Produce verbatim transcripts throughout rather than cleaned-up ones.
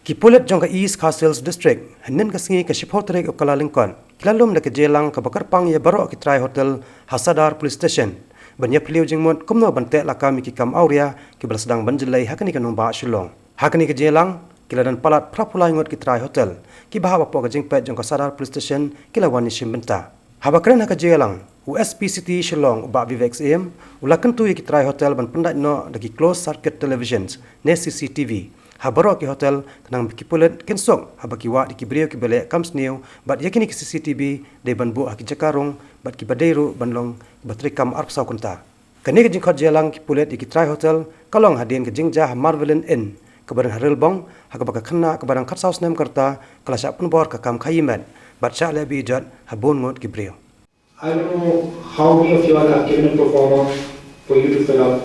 Ki pulit jong ka East Khasi Hills District, hynnin ka sngi ka shiphew tarik u Kyllalyngkot, ki la lum da ka jingïalang kaba kyrpang ïa baroh ki trai hotel ha Sadar Police Station ban ïa phylliew jingmut kumno ban teh lakam ïa ki kam awria kiba la sdang ban jlei ha kane ka nongbah Shillong. Ha kane ka jingïalang, ki la don palat phra phew lai ngut ki trai hotel kiba hap hapoh ka jingpeit jong ka Sadar Police Station, ki la wan ïashim bynta. Haba kren ha ka jingïalang, u S P City Shillong, u Bah Vivek Syiem, u la kyntu ïa ki trai hotel ban pyndait noh da ki closed circuit televisions ne C C T V ha baroh ki hotel, khnang ba ki pulit kin suk haba ki wad ïa ki briew kiba leh kam sniew, bad ïa kine ki C C T V dei ban buh ha ki jaka rung, bad kiba dei ruh ban long kiba treikam arphew saw kynta. Kane ka jingkhot jingïalang ki pulit ïa ki trai hotel ka long hadien ka jingjia ha Marvelin Inn kaba don ha Rilbong, ha kaba ka khynnah kaba dang khatsaw snem ka rta ka la shah pynbor ka kam khaïi met bad shah leh beiñ jot ha bun ngut ki briew. I don't know how many of you all have given a performer for you to fill up,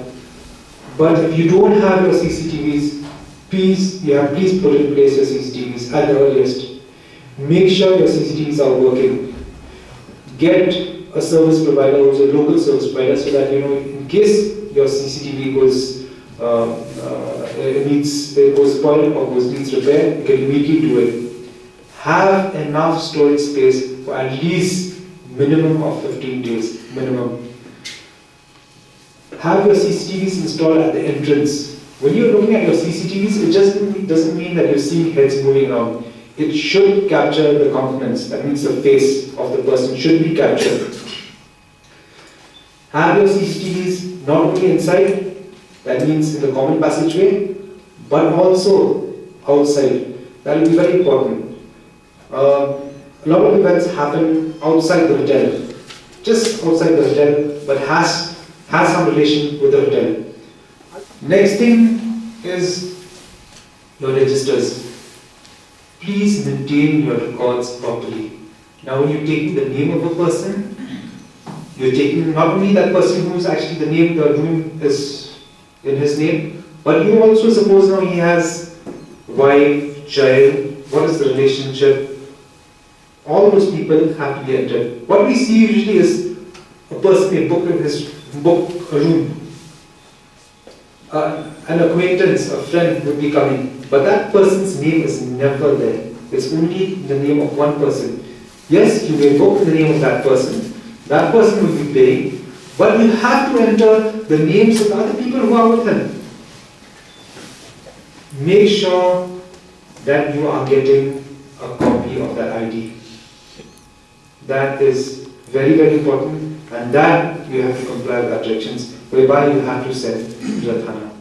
but if you don't have your C C T Vs, please, you have, please put in place your C C T Vs at the earliest. Make sure your C C T Vs are working. Get a service provider who's a local service provider, so that, you know, in case your C C T V goes, uh, uh, it needs, it goes spoiled or goes, needs repair, you can immediately do it. Have enough storage space for at least minimum of fifteen days, minimum. Have your C C T Vs installed at the entrance. When you're looking at your C C T Vs, it just doesn't mean that you're seeing heads moving around. It should capture the countenance. That means the face of the person should be captured. Have your C C T Vs not only inside, that means in the common passageway, but also outside. That will be very important. Uh, a lot of events happen outside the hotel, just outside the hotel, but has, has some relation with the hotel. Next thing is your registers. Please maintain your records properly. Now, when you're taking the name of a person, you're taking not only that person who's actually the name you're doing is in his name, but you also suppose now he has wife, child, what is the relationship? All those people have to be entered. What we see usually is a person may book in his book a room. Uh, an acquaintance, a friend would be coming, but that person's name is never there. It's only the name of one person. Yes, you may book in the name of that person. That person will be paying, but you have to enter the names of the other people who are with him. Make sure that you are getting a copy of that I D. That is very, very important, and that you have to comply with the objections, whereby you have to send to the thana.